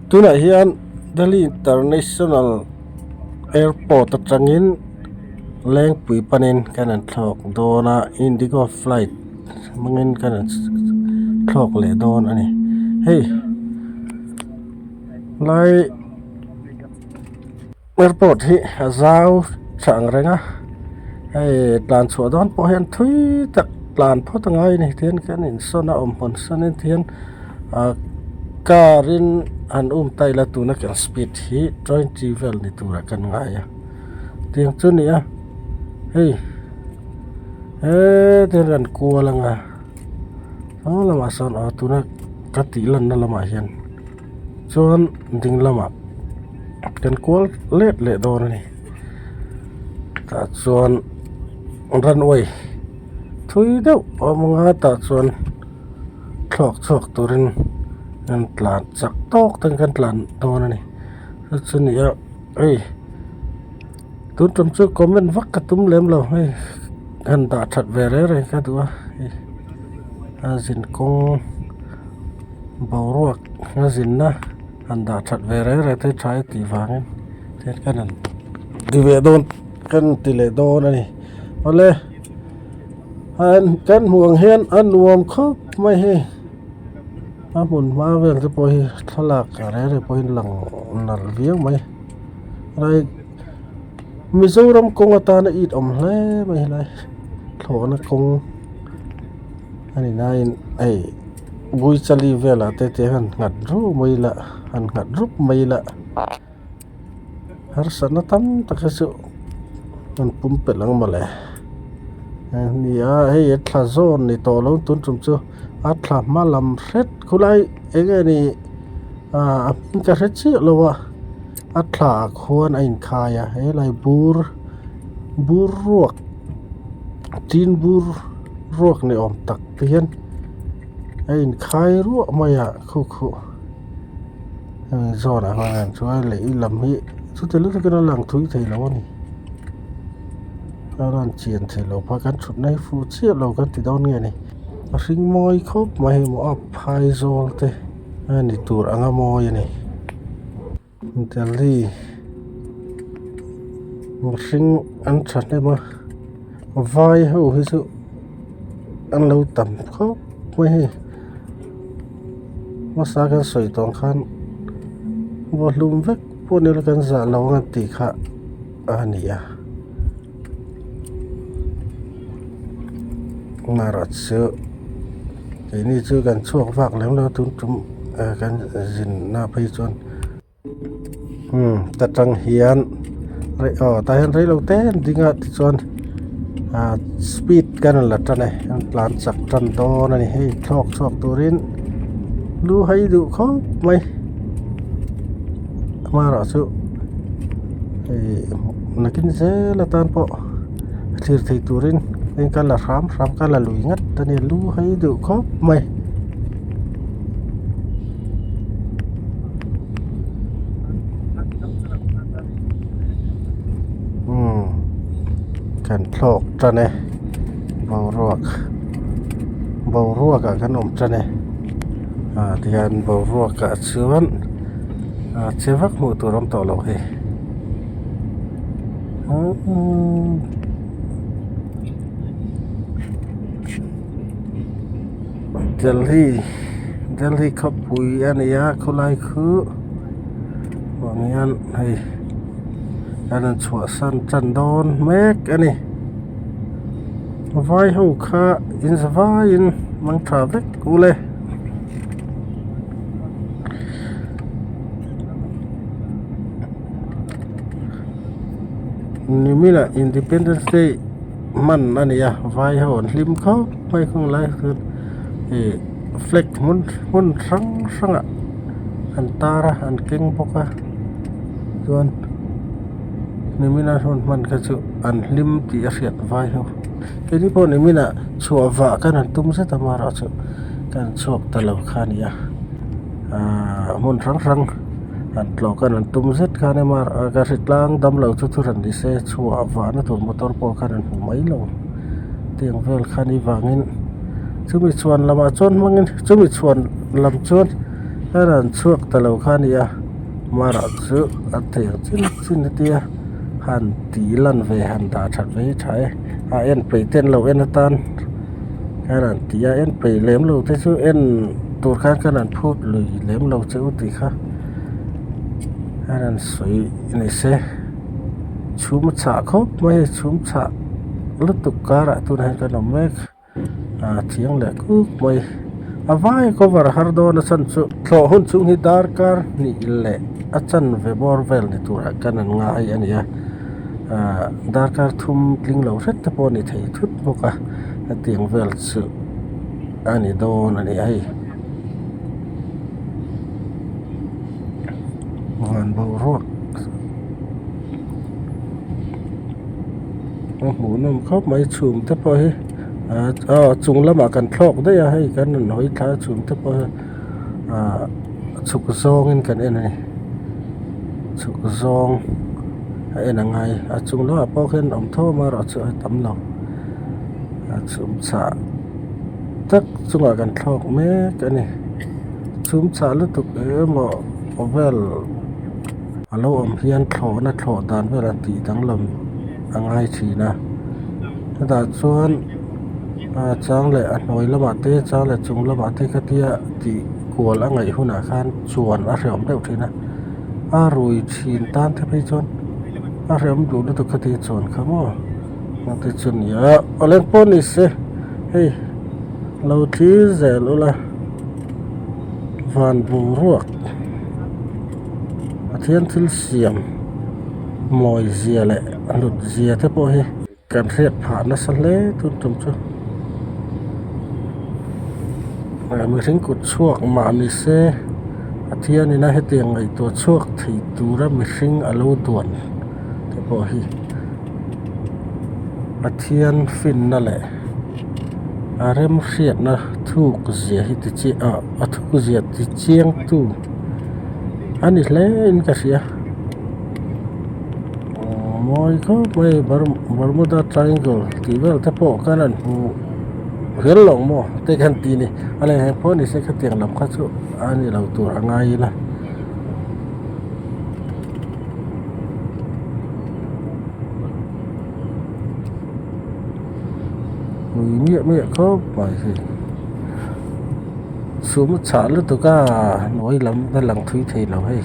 Tunah hian Delhi International Airport atangin Lengpui panin kan han thlawk dawn a Indigo flight hmangin kan han thlawk leh dawn a ni hei lai airport hi a zau tha ang reng a hei tlan chhuah dawn pawh hian thui tak tlan phawt a ngai a ni tihian kan insawn a awmhmun sawn in tihian ah car in han um ta ila tuna kan speed hi twenty vel ni turah kan ngai a tiang chu a ni a hei heti hian an kual anga saw lamah sawn aw tuna ka tih lanna lamah hian chuan ding lamah kan kual let leh dawn a ni tah chuan runway thui deuh a awm anga tah chuan thlawk chhuak turin an tlan chak tawk ten kan tlan dawn a ni chu chu a ni a hei tun tum chu comment vak ka tum lem lo hei han dah that ve reng reng ka duh a hei a zin kawng boruak a zinna han dah that ve reng reng te tha e tih vangin tihian kan han ti ve dawn kan ti leh dawn a ni awle kan hmuh ang hian a nuam khawp mai hei a hmun hma vel te pawh hi thlalak reng reng pawhin lang nalh viau mai helai Mizoram kawng atana it awm hle mai helai thlawhna kawng a ni laiin hei Buichali velah te te han nghat rup mai ila han nghat rup mai ila harsatna tam tak hi chu an pumpelh ang mawle ni a hei a thla zawn ni tawh lo tun tum chu a thla hma lam hret khulai eng nge ni ah a hming ka hre chiah lo a a thla ah khuan a inkhai a helai bur bur ruak tin bur ruak ni awm tak te hian a inkhai ruah mai a khu khu hemi zawnah hian chuan lei lam hi chuti lutuk in a lang thui thei lo a ni a lan chian thei lo phah kan thutna hi fuh chiah lo kan ti dawn nge ni a hring mawi khawp mai hei maw a phaizawl te a ni tur anga mawi a ni. Delhi mihring an thahnem a vai ho hi chu an lo tam khawp mai hei hmasa kan sawi tawh ang khan vawhlum vek pawh ni ila kan zah lo ang an tih kha a ni a marawh chu keini chu kan chhuak vak lem lo tun tum kan zinna phei chuan umm ta tang hian aw tah hian reilo te an ding a tichuan ah speed kan rawn la tan e an tlan chak tan dawn a ni hei thlawk chhuak turin lu hai duh khawp mai amaherawhchu hei nakin zel atan pawh thlir thei turin heng ka la hram hram ka la lui ngat a ni lu hai duh khawp mai. Umm kan thlawk tan e boruak boruak ah kan awm tan e ah tihian boruak ah chuan ah che vak hmuh tur a awm tawh loh hi Delhi Delhi khawpui a ni a khawlai khu vang hian hei an rawn chhuahsan tan dawn mek a ni vai ho kha in za vaiin mang tha vek ule. Nimina Independence Day hman a ni a vai ho an hlim khawp mai khung lai chuan ih flag hmun hmun hrang hrangah an tar a an keng bawk a chuan nimina hun hman kha chu an hlim tih a hriat vai ho keini pawh nimina chhuah vah khan an tum zet a amaherawhchu kan chhuak ta lo kha a ni a ahh hmun hrang hrang han tlawh khan an tum zet khan ema ka hre tlang dam lo chu thu hran ni se chhuah vahna tur motor pawh khan an hmu mai lo tiang vel kha ni vangin chumi chhuan lamah chuan hmangin chumi chhuan lam chuan. Ka rawn chhuak ta lo kha a nia, mara chu a thei ang chin chin hetia han tih lan ve han dah that ve hi tha e, a en peih te an lo en atan ka rawn ti a, en peih lem lo te chu en tur khan ka rawn phut lui lem lo che u tih kha ka rawn sawi ni se chhum a chhah khawp mai a chhum chhah lutuk karah tunah hian kan awm mek. Ah thiang leh kuk mai a vai cover har dawn a chhan chu thlawh hun chhung hi darkar hnih leh a chanve bawr vel ni turah kan an ngai a ni a ah darkar thum tling lo hret te pawh a ni thei thut bawk a hetiang vel chu a ni dawn a ni a hei van boruak. A hmuhnawm khawp mai chhum te pawh hi aw a chung lamah kan thlawk daih a hei kan rawn hawi thla a chhum te pawh hi ahh chhuk zawngin kan en a ni chhuk zawng a en a ngai a chung lamah pawh khian awm tho amaherawhchu a tam lo a chhum chhah tak chungah kan thlawk mek a ni chhum chhah lutuk emaw vel. A lo awm hian thlawhna thlawh dan vel a tih danglam a ngai thin a chutah chuan a chang leh a hnuai lamah te chang leh chung lamah te khatia tih kual a ngaih hunah khan chuan a hrehawm deuh thin a a rui thin tan te phei chuan a hrehawm duh lutuk khatia chuan kha maw te chu a ni a awleng pawh ni se hei lo thlir zel ula van boruak. Pathian thil siam mawi zia leh hlut zia te pawh hi kan hriat phah nasa hle tun tum chu mihring kut chhuak mah ni se Pathian ina hetiang ngaihtuah chhuak thei tura mihring a lo duan te pawh hi Pathian finna leh a remhriatna thuk zia hi ti chi ah a thuk zia ti chiang tu. A ni hle in ka hria aww mawi khawp mai bermuda triangle tih vel te pawh khan an hmu hial lo maw te khan ti ni a leh heng pawh ni se khatiang lam kha chu a ni lo tur a ngai ila. Pui miah miah khawp mai hi. Chhum a chhah lutuk a hnuai lam a lang thui thei lo hei.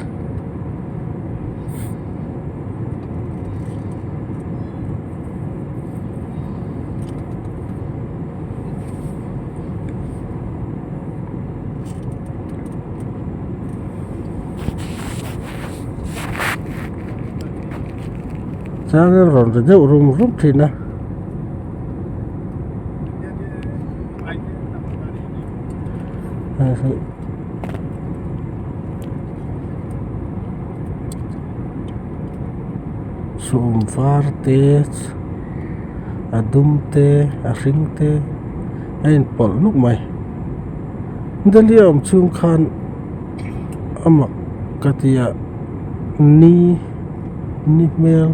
Chuan rawn ri deuh rum rum thin a. Chhum var te a dum te a hring te a inpawlh nuk mai Delhi a awm chhung khan a mak ka ti a ni ni hmel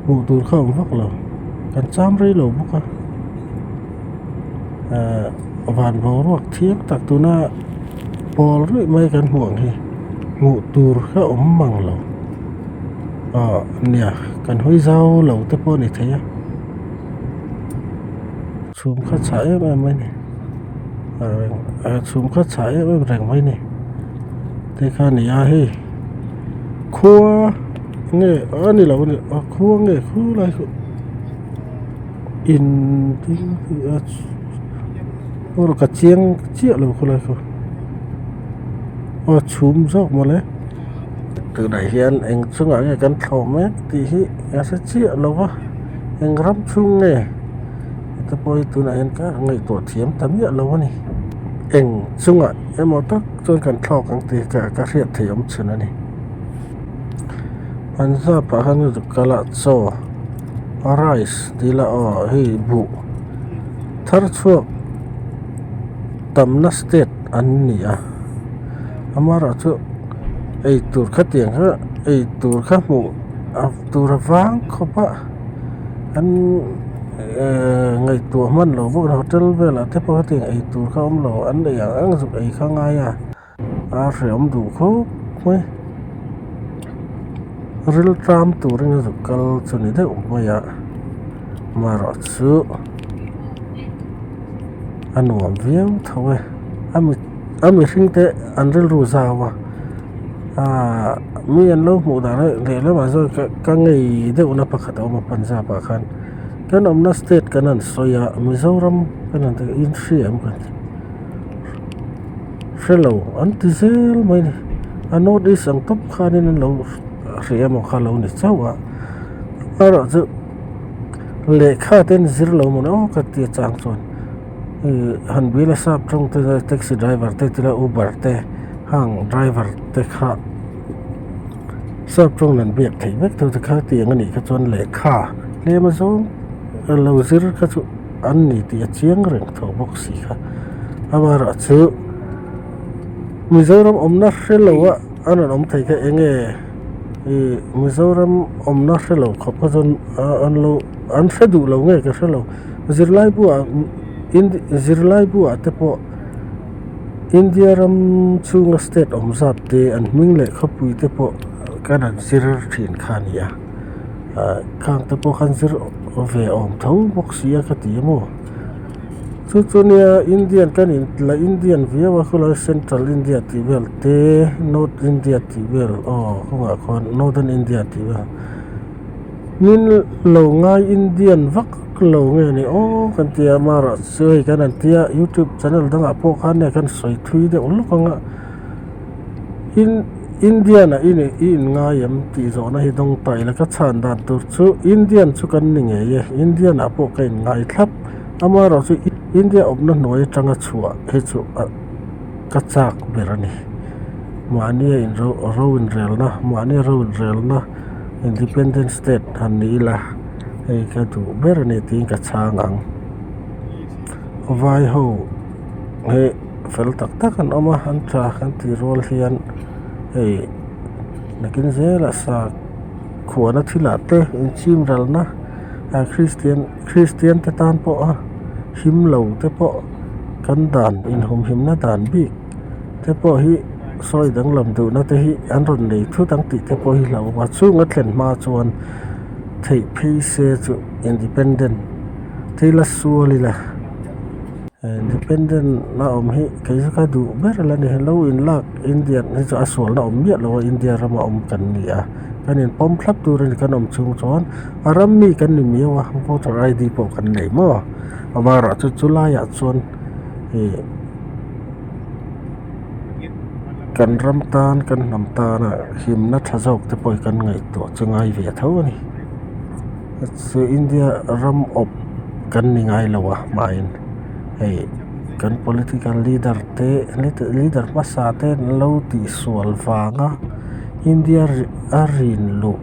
hmuh tur kha a awm vak lo kan cham rei lo bawk a. Ehh van boruak thiang tak tuna pawl ruih mai kan hmuh ang hi hmuh tur kha awm mang lo ah nia kan hawi zau lo te pawh a ni thei a chhum kha chhah em em mai a ni chhum kha chhah em em reng mai a ni te kha a ni a hei khua nge a ni lo a ni khua nge khulai khu. In ding a aw ka chiang chiah lo khawlai khaw aw chhum zawk mawle tunah hian eng chungah nge kan thlawh mek tih hi ka hre chiah lo va eng ram chhung nge heta pawh hi tunah hian ka ngaihtuah thiam ta miah lo a ni eng chungah emaw tak chuan kan thlawk ang tih ka hriat theih awm chhun a ni Punjab ah khan kala chaw. Rice tih lah aw hei buh thar chhuak tamna state an ni a amaherawhchu ei tur khatiang kha ei tur kha hmuh tur a vang khawp a an ehh ngaihtuah hman loh bawk a hotel velah te pawh hetiang ei tur kha awm lo an ei ang ang zuk ei kha a ngai a. A hrehawm duh khawp mai. Rilṭam turin a zuk kal chu ni deuh mai a, amaherawhchu a nuam viau tho e. A mi a mihring te an rilru zau a, aaa mi an lo hmuh dan hi lehlamah chuan ka ka ngei deuhna pakhat a awm a Punjab ah khan. Kan awmna state kan han sawi a, Mizoram kan han tih inhria em kan ti. Hre lo an ti zel mai a ni. A north east ang tawp khanin an lo hria emaw kha lo ni chauh a. Erawh chu lehkha te an zir lo maw aw ka ti a chang chuan ih han bil a sap tawng te taxi driver te tila uber te hang driver te kha sap tawng an biak theih vek tho te kha tiang a nih kha chuan lehkha tlem azawng lo zir kha chu an ni tih a chiang reng tho bawk si kha amaherawhchu Mizoram awmna hre lo a an rawn awm thei kha eng nge ih Mizoram awmna hre lo khawp kha chuan an lo an hre duh lo nge ka hre lo zirlai buah zirlai buah te pawh India ram chhunga state awm zat te an hming leh khawpui te pawh kan han zir thin kha a ni a ah khang te pawh khan zir ve awm tho bawk si a ka ti a maw chu chu nia Indian kan in la Indian viau a khawlai central India tih vel te north India tih vel aw kawngah khuan northern India tih vel. Min lo ngai Indian vak lo nge ni aw kan ti a amaherawh chu hei kan han ti a youtube channel dangah pawh khan hei kan sawi thui deuh lawk ang a in Indian ah i nih i inngai em tih zawhna hi dawng ta ila ka chhan dan tur chu Indian chu kan ni ngei e Indian ah pawh ka inngai thlap amaherawh chu India awmna hnuai atanga chhuah hi chu ah ka chak ber a ni mahnia in ro ro inrelna mahnia ro inrelna. Independent state han ni ila hei ka duh ber a ni tiin ka chhang ang vai ho hi fel tak tak an awm a an tha kan tih rual hian hei nakin zelah sa khuana thilah te inchim ralna ah christian christian te tan pawha him lo te pawh kan dan inhumhimna dan bik. Te pawh hi sawi danglam duhna te hi an rawn nei thut ang tih te pawh hi hlauhawm a chung a thlen hma chuan theih phei se chu independent thil a sual ila independent a awm hi kei chu ka duh ber la ni lo inlak Indian hi chu a sualna awm miah lo a India rama awm kan ni a kan inpawm thlap tur a ni kan awm chhung chuan a ram mi kan ni miau a voter I D pawh kan nei maw amaherawhchu chu laiah chuan ih. Kan ram tan kan hnam tana himna tha zawk te pawh hi kan ngaihtuah chu ngai ve tho a ni chu India ram awp kan ni ngai lo a hmain hei kan political leader te leader hmasa te an lo tihsual vanga India a rin luh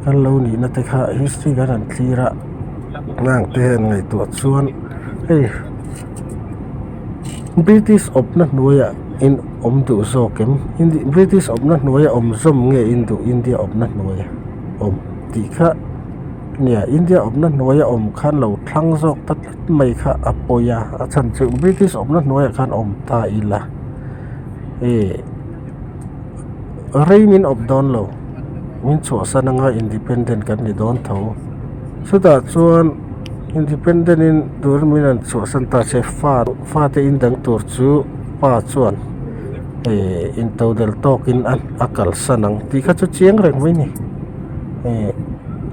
kan lo nihna te kha history kan han thlir a nang te hian ngaihtuah chuan hei. British awpna hnuaiah in awm duh zawk em British awpna hnuaia awm zawm nge in duh India awpna hnuaia awm tih kha nia India awpna hnuaia awm khan lo thlang zawk ta tlat mai kha a pawi a a chhan chu British awpna hnuaiah khan awm ta ila ih rei min awp dawn lo min chhuahsan anga independent kan ni dawn tho chutah chuan. Independent in tur min rawn chhuahsan ta che fa fate in dang tur chu pa chuan ih intodel tawkin a a kalsan ang tih kha chu chiang reng mai a ni ih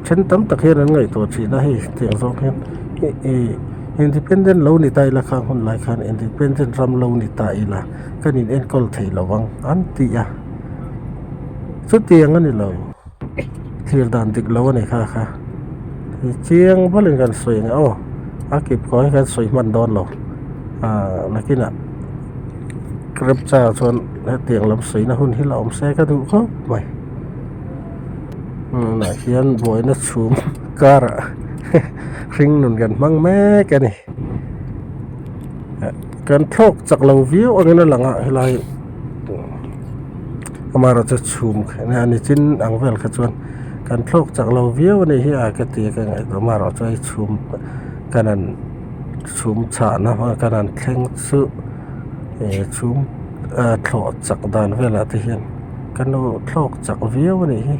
then tam tak hian an ngaihtuah thin a hei tiang zawng hian ih independent lo ni ta ila khang hun lai khan independent ram lo ni ta ila kan in enkawl thei lo ang an ti a chutiang a ni lo. Thlir dan dik lo a ni kha kha chiang balin kan sawi ang aw a kip kawh hi kan sawi hman dawn lo ah nakinah remchangah chuan hetiang lam sawina hun hi la awm se ka duh khawp mai tunah hian buaina chhum karah hringnun kan hmang mek a ni kan thlawk chak lo viau angin a lang a helai. Amaherawhchu chhum a ni chin ang vel kha chuan kan thlawk chak lo viau a nih hi a ka ti a ka ngaihtuah amaherawhchu hei chhum kan han chhum chhahna kan han thleng chu eh chhum. thlawh chak dan velah te hian kan lo thlawk chak viau a nih hi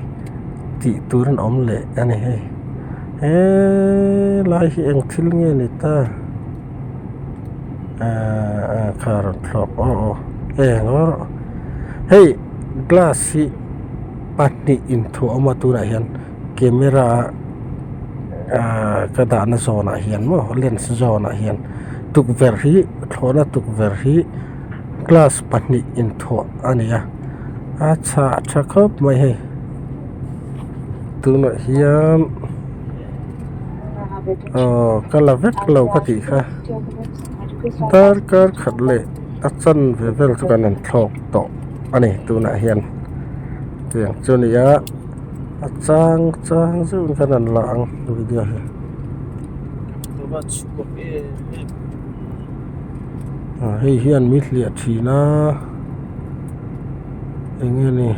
tih tur an awm leh a ni hei helai hi eng thil nge ni ta ahh kha rawn thlawk aw aw eng rawh hei glass hi pahnih inthuah a awm a tunah hian camera ahh ka dahna zawnah hian maw lens zawnah hian tukverh hi thlawhna tukverh hi glass pahnih inthuah a ni a a chhah tha khawp mai hei tunah hian aw ka la vek lo ka tih kha darkar khat leh a chanve vel chu kan han thlawk tawh a ni tunah hian tiang chu a ni a a chang chang zeuhin kan han la ang video hi. Hei hian mi hliah thin a eng nge ni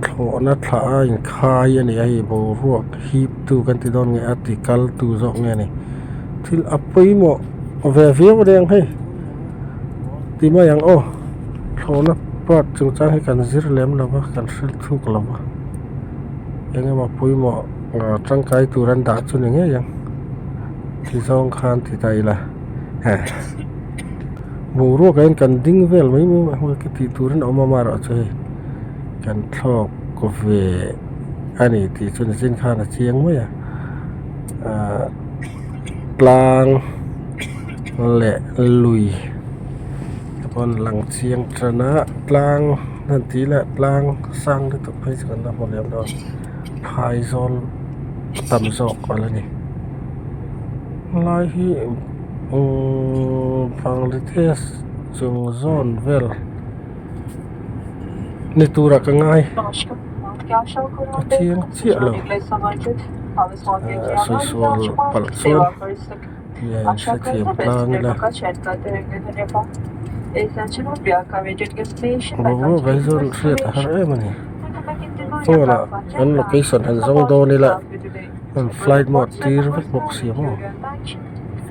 thlawhna thla a inkhai a ni a hei boruak hip tu kan ti dawn nge a ti kal tu zawk nge ni thil a pawimawh ve viau a ni ang hei ti mai ang aw thlawhna part chungchang hi kan zir lem lo va kan hre thuk lo va. Eng emaw pawimawh tangkai tur an dah chu ni ngei ang ti zawng khan ti ta ila heh boruak ah hian kan ding vel mai mai a hmun ka tih turin a awm a amaherawhchu hei kan thlawk ve a ni tih chu nichin khan a chiang mai a ahh tlang leh lui te pawh an lang chiang tan a tlang hman tih lah tlang sang lutuk phei chu kan la hmu lem lo a phaizawl tam zawk a la ni helai hi umm Bangladesh chung zawn vel ni turah ka ngai ka chiang chiah lo ahh sawi sual palh chuan. Hrethiam tlang ila boruak hi chuan hriat a har em a ni phone ah an location han zawng dawn ila an flight mode tir vek bawk si a maw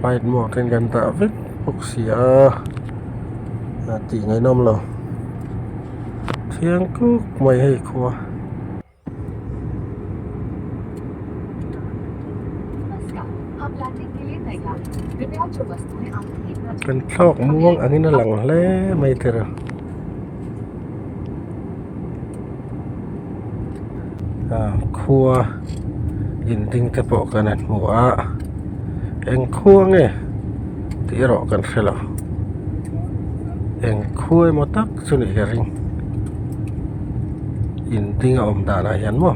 flight mode in kan dah vek bawk si a a tih ngaihnawm lo thiang kuk mai hei khua. Kan thlawk muang angin a lang hle mai tir a ah khua in ding te pawh kan han hmu a eng khua nge tih erawh kan hre lo eng khua emaw tak chu nih ka ring. In ding a awm danah hian maw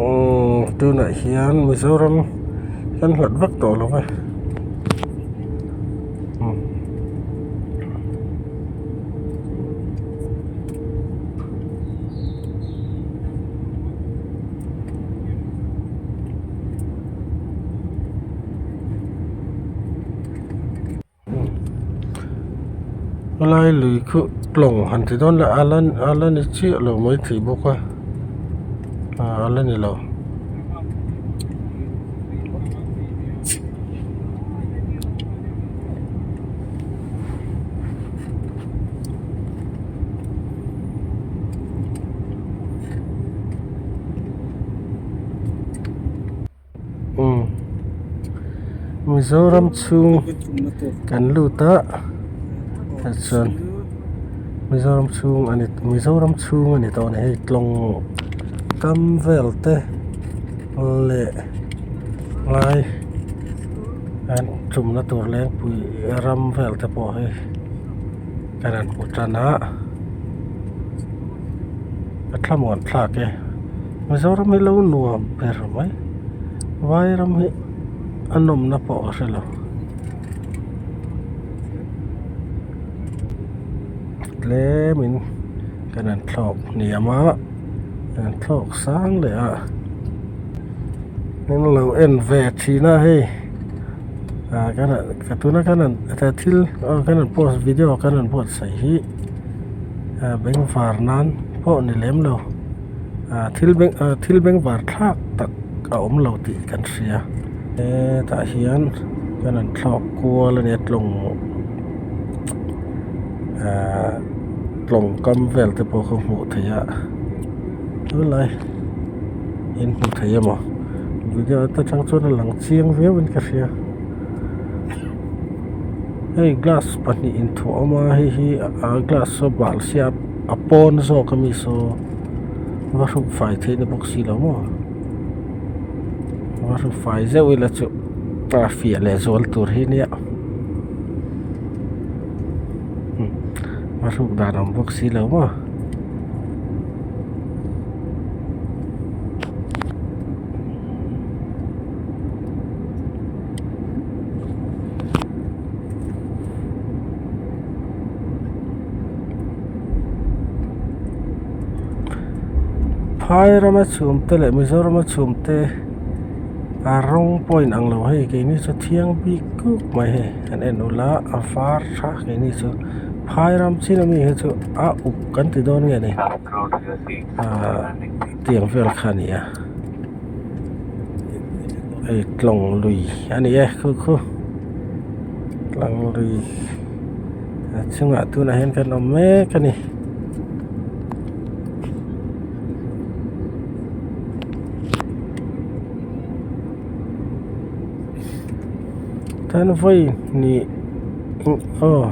umm tunah hian Mizoram kan hlat vak tawh lo ve. Helai lui khu tlawng han ti dawn la a la a la ni chiah lo maithei bawk a ah a la ni lo. Umm Mizoram chhung kan lut a tichuan Mizoram chhung a ni Mizoram chhung a ni tawh a ni hei tlawng kam vel te leh lai an tumna tur lengpui ram vel te pawh hi kan han hmu tan a a thlamuan thlak e. Mizoram hi lo nuam ber mai vairam hi a nawmna pawh ka hre lo tlemin kan han thlawk hniam a kan han thlawk sang leh a min lo en ve thin a hei ah kan han tuna kan han thil kan han post video kan han buatsaih hi. Bengvar nan pawh ni lem lo ah thil beng ah thil bengvar thlak tak a awm lo tih kan hria hetah hian kan han thlawk kual a nia tlawng ah tlawng kam vel te pawh kha hmuh theih a tunlai in hmu thei emaw video atang chuan a lang chiang viau in ka hria. Hei glass pahnih inthuah awm a hei hi a glass saw bal sia a pawn zawk ami saw va hruk fai theih na bawk si lo maw va hruk fai zeuh ila chu a fiah leh zual tur hi nia va hruk dan awm bawk si lo maw. Phai rama chhum te leh Mizorama chhum te a rawng pawh a inang lo hei keini chu thiang bik kuk mai hei han en ula a var tha keini chu phai ram chin ami hi chu a uk kan ti dawn nge ni ahh tiang vel kha a ni a. Hei tlawng lui a ni e khu khu tlawng lui a chungah tunah hian kan awm mek a ni. Tan vawi hnih aw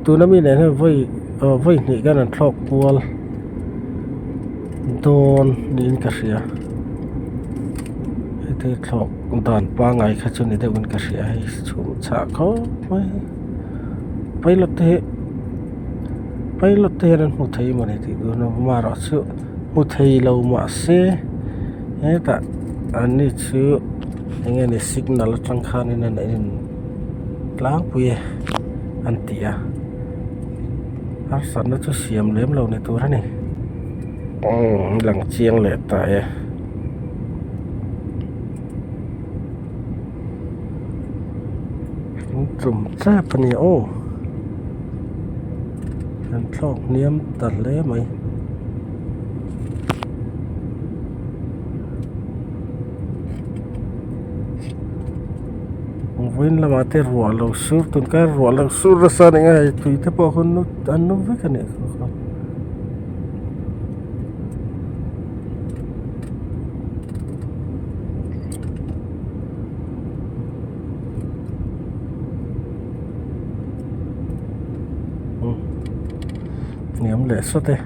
tuna mi nen hian vawi aw vawi hnih kan han thlawk kual. Dawn niin ka hria heti thlawk dan pangai kha chu ni deuhin ka hria hei chhum chhah khawp mai pilot te hi pilot te hian an hmu thei mawni tih tur a amaherawhchu hmu thei lo mahse hetah an ni chu eng nge ni signal atang khanin an in tlangpui e an ti a. Harsatna chu siam lem lo ni tur a ni umm lang chiang leh ta e an tum tep a ni aw an thlawk hniam ta hle mai. Vawiin lamah te ruah lo sur tun kar ruah lo sur nasa a ni nge hei tui te pawh khaw nut an nu vek a nih kha khaw. Hniam leh sawt e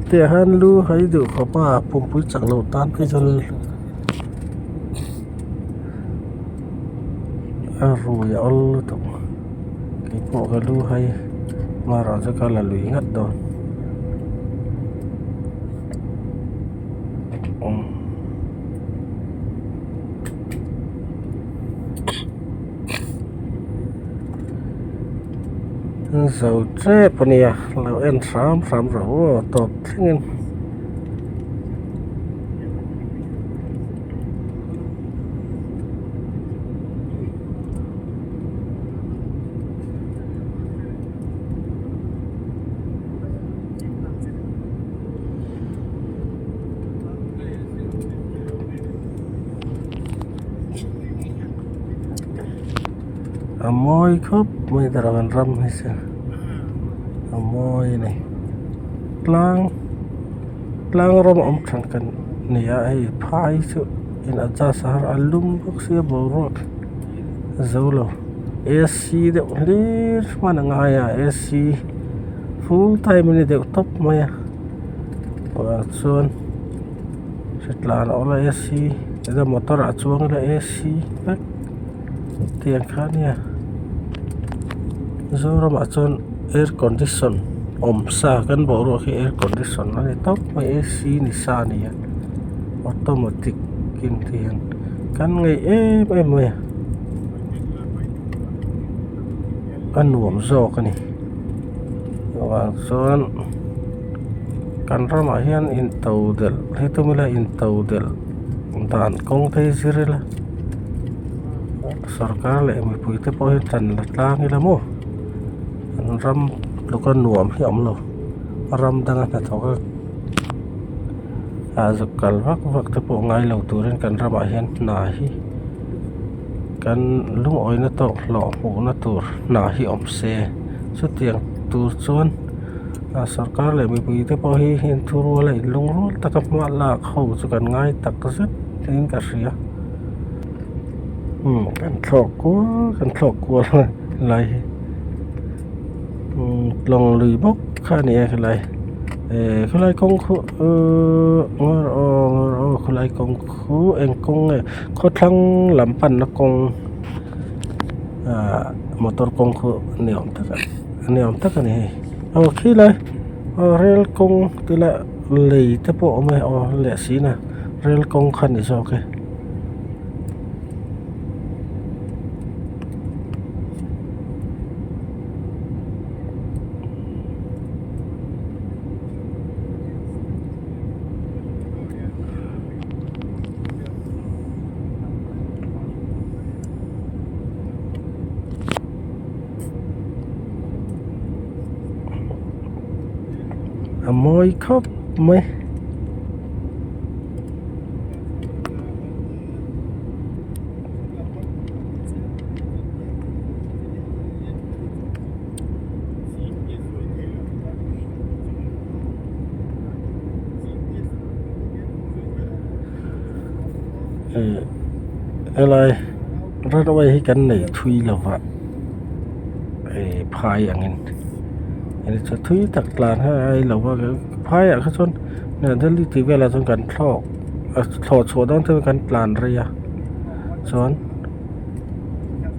tiah hian lu hai duh khawp a pumpui chak loh tan phei chuan. A rui a awl lutuk keipawh ka lu hai hmarah chu ka la lui ngat dawn zo tep ania lo en hram hram rawh u aw tawp thlengin. A mawi khawp mai darawn ram hi chu a mawi a ni tlang. Tlang ram awm than kan ni a hei phai chu in adjust a har a lum bawk sia boruak zo lo ac deuh hlir hman a ngai a ac full time a ni deuh tawp mai a ah chuan hritlan a awm a ac eng motor ah chuang ila ac vek tiang kha ania Zoramah chuan air condition awm sa kan boruak hi air condition a ni tawp mai ac ni sa a ni a automatic in ti hian kan ngaih em em mai a a nuam zawk a ni chuvang chuan kan ramah hian into delh hi tum ila into delh dan kawng te hi zir ila. Sorkar leh mipui te pawh hi tan la tlang ila maw an ram tluka nuam hi a awm lo ram danga hnathawk a ah zuk kal vak vak te pawh ngai lo turin kan ramah hian hna hi kan lungawina tawk hlawh hmuhna tur hna hi awm se chutiang tur chuan ah sorkar leh mipui te pawh hi inthurual a inlungrual taka hma lak ho chu kan ngai tak zet in ka hria. Umm kan thlawk kual kan thlawk kual a helai hi umm tlawng lui bawk kha a ni a helai eh khawlai kawng khu uhh ngawi rawh aw ngawi rawh aw khawlai kawng khu eng kawng nge khawthlang lam panna kawng ah motor kawng khu ni awm tak ni awm tak a ni hei aw khilai aw rel kawng tilai lei te pawh a awm e aw leh si na rel kawng kha a ni zawk e. A mawi khawp mai. Helai runway hi kan nei thui lova ih phai angin thui tak tlan hi a lo va phaiah kha chuan Delhi tih velah chuan kan thlawk a thlawh chhuah dawn chuan kan tlan rei a chuan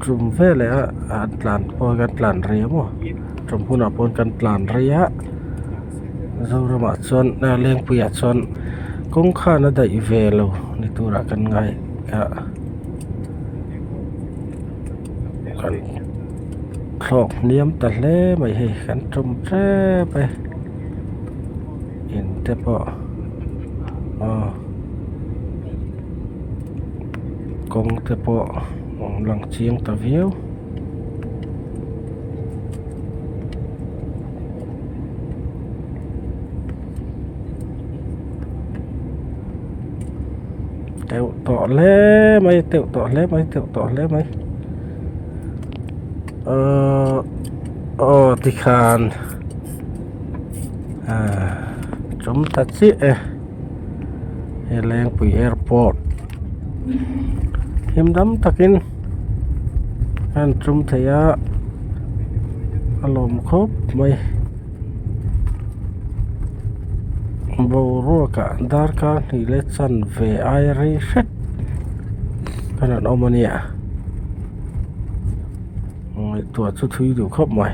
tum veleh a an tlan pawh kan tlan rei a maw tum hunah pawh kan tlan rei a Zoramah chuan Lengpuiah chuan kawngkhan a daih ve lo ni turah kan ngai a kan thlawk hniam ta hle mai hei kan tum tep e. In te pawh aw kawng te pawh a lang chiang ta viau. Teuh tawh hle mai teuh tawh hle mai teuh tawh hle mai ahh aw tikhan. Ahh chawm ta chiah e he lengpui airport him dam takin a han tum thei a a lawm khawp mai boruak ah darkar hnih leh chanve ai rei hret khan an awm a nia ngaihtuah chu thui duh khawp mai.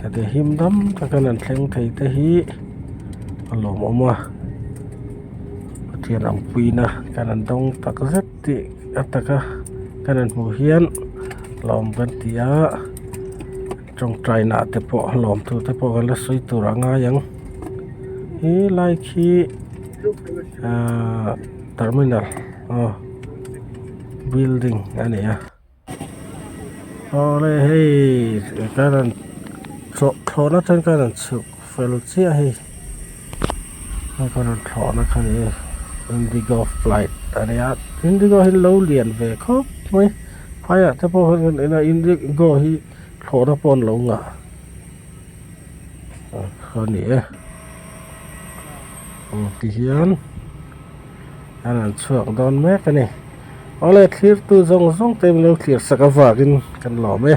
Heti him dam taka an thleng thei te hi a lawmawm a Pathian ang puina kan han dawng tak zet tih a taka kan han hmuh hian lawm kan ti a tawngtai nah te pawh lawm tur te pawh kan la sawi tur a ngai ang helai khi ahh terminal aw building a ni a. Awle hei kan han thlawh thlawhna atang khan an chhuk fel chiah hei hei kan rawn thlawhna kha ni indigo flight a nia indigo hi lo lian ve khawp mai phaiah te pawh hian kan en a indigo hi thlawhna pawh an lo ngah a ni e tihian. An rawn chhuak dawn mek a ni. Awle thlirtu zawng zawng te min lo thlir sak avangin kan lawm e.